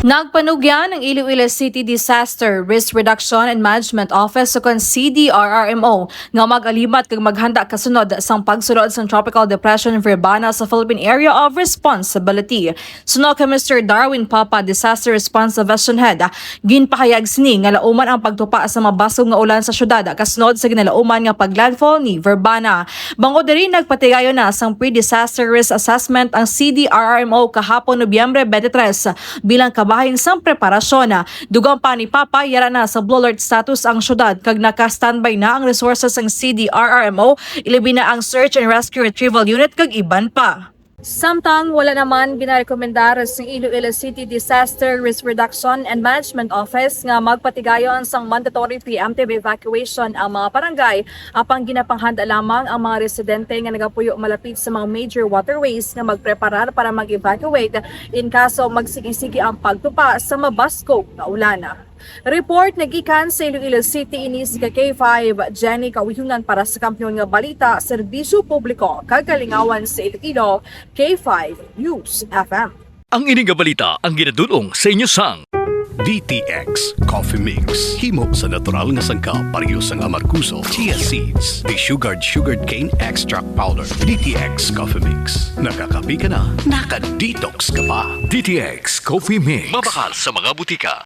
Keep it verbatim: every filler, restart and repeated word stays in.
Nagpanugyan ang Iloilo City Disaster Risk Reduction and Management Office, o kon C D R R M O, nga mag-alimat kag maghanda kasunod sang pagsulod sang Tropical Depression Verbana sa Philippine Area of Responsibility. Suno kay Mister Darwin Papa, Disaster Response Division Head, ginpahayag sini nga lauman ang pagtupa sa mabaskog nga ulan sa syudad kasunod sa ginalauman nga paglandfall ni Verbana. Bangod diri, nagpatigayon na sang pre-disaster risk assessment ang C D R R M O kahapon, Nobyembre twenty-three, bilang kabahin sang preparasyon. Dugang pa ni Papa, yara na sa blue alert status ang syudad kag naka-standby na ang resources sang C D R R M O, ilabi na ang Search and Rescue Retrieval Unit kag iban pa. Samtang wala naman ginarekomendar sa Iloilo City Disaster Risk Reduction and Management Office nga magpatigayon sang mandatory preemptive evacuation ang mga barangay, apang ginapanghanda lamang ang mga residente nga nagapuyo malapit sa mga major waterways nga magpreparar para mag-evacuate in kaso magsigi-sigi ang pagtupa sa mabaskog nga ulan. Report nagikan sa Iloilo City, ini si ka K five, Jenny Kawihungan para sa Kampiyon nga Balita, Serbisyo Publiko, kag Kalingawan sa Iloilo, K five News F M. Ang ini nga balita ang ginadul-ong sa inyo sang D T X Coffee Mix. Himo sa natural nga sangkap, pareho sang amargoso, chia seeds, desugared sugarcane extract powder. D T X Coffee Mix. Nakakape ka na, naka-detox ka pa. D T X Coffee Mix. Mabakal sa mga butika.